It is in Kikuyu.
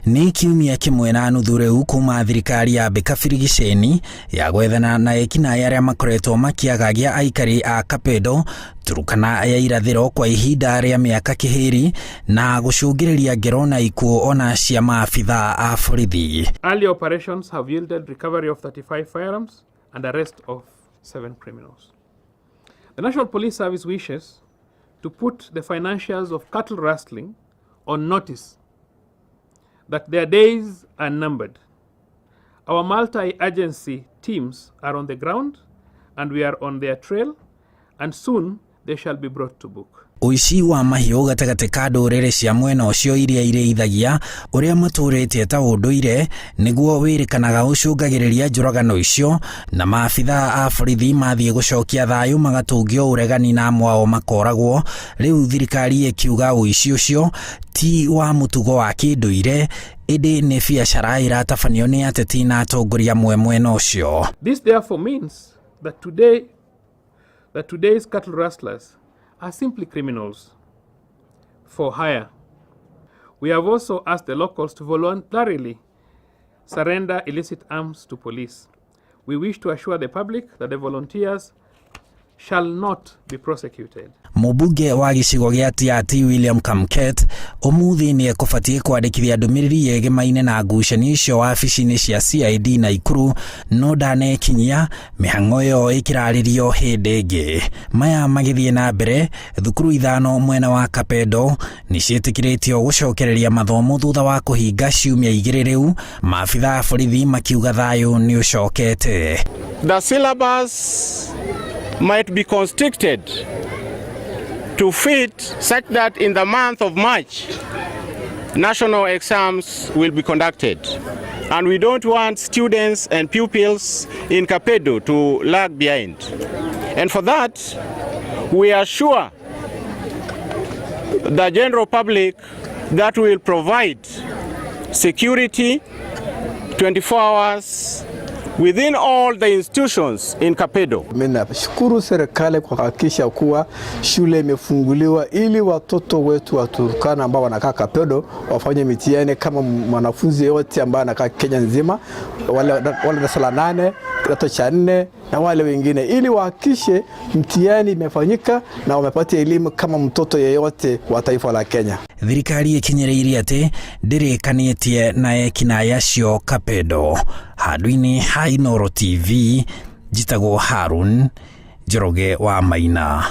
Nĩ kiumia kĩmwe na nuthu rĩu kuma thirikari yambĩka birigiceni ya gwethana na ekinaĩ arĩa makoretwo makĩagagia aikari a Kapedo, Turukana ya irathĩro kwa ihinda rĩa mĩaka kĩhĩri na gũcũngĩrĩria ngero na ikuũ ona cia maabithaa a borithi. Early operations have yielded recovery of 35 firearms and arrest of 7 criminals. The National Police Service wishes to put the financiers of cattle rustling on notice that their days are numbered. Our multi-agency teams are on the ground and we are on their trail, and soon they shall be brought to book. Ũici wa mahiũ gatagatĩ ka ndũrĩrĩ cia mwena ũcio iria irĩithagia ũrĩa matũrĩtie ta ũndũire nĩguo wĩrĩkanaga ũcũngagĩrĩria njũragano icio, na maabithaa a borithi mathiĩ gũcokia thayũ magatũngio ũregani na amwe ao makoragwo. Rĩu thirikari ĩkiuga ũici ũcio ti wa mũtugo wa kĩndũire, ĩndĩ nĩ biacara ĩratabanio nĩ ateti na atongoria amwe mwena ũcio. This therefore means that today's cattle rustlers are simply criminals for hire. We have also asked the locals to voluntarily surrender illicit arms to police. We wish to assure the public that the volunteers shall not be prosecuted. Mũmbunge wa gĩcigo gĩa Tiaty William Kamket ũmũthĩ nĩ ekũbatiĩ kwandĩkithia ndũmĩrĩri yegemaine na ngucanio icio wabici-inĩ cia CID Naikuru, no ndanekinyia mĩhang'o ĩyo ĩkĩrarĩrio hĩndĩ ĩngĩ. Maya magĩthiĩ na mbere, thukuru 5 mwena wa Kapedo nĩ ciĩtĩkĩrĩtio gũcokereria mathomo thutha wa kũhinga ciumia 2 rĩu, maabithaa a borithi makiuga thayũ nĩ ũcokete. The syllabus might be constricted to fit such that in the month of March, national exams will be conducted. And we don't want students and pupils in Kapedo to lag behind. And for that, we are sure the general public that will provide security 24 hours within all the institutions in Kapedo. Mimi nashukuru serikali kwa kuhakikisha kuwa shule imefunguliwa ili watoto wetu wa Turkana ambao wanakaa Kapedo wafanye mitihani kama mwanafunzi yote ambaye anakaa Kenya nzima, wale darasa la 8, kidato cha 4 na wale wengine, ili wahakikishe mtihani imefanyika na wamepata elimu kama mtoto yeyote wa taifa la Kenya. Thirikari ĩkinyĩrĩirie atĩ ndĩrĩkanĩtie na ekinaĩ acio Kapedo. Handũ-inĩ ha Inooro TV, njĩtagwo Harun Njoroge wa Maina.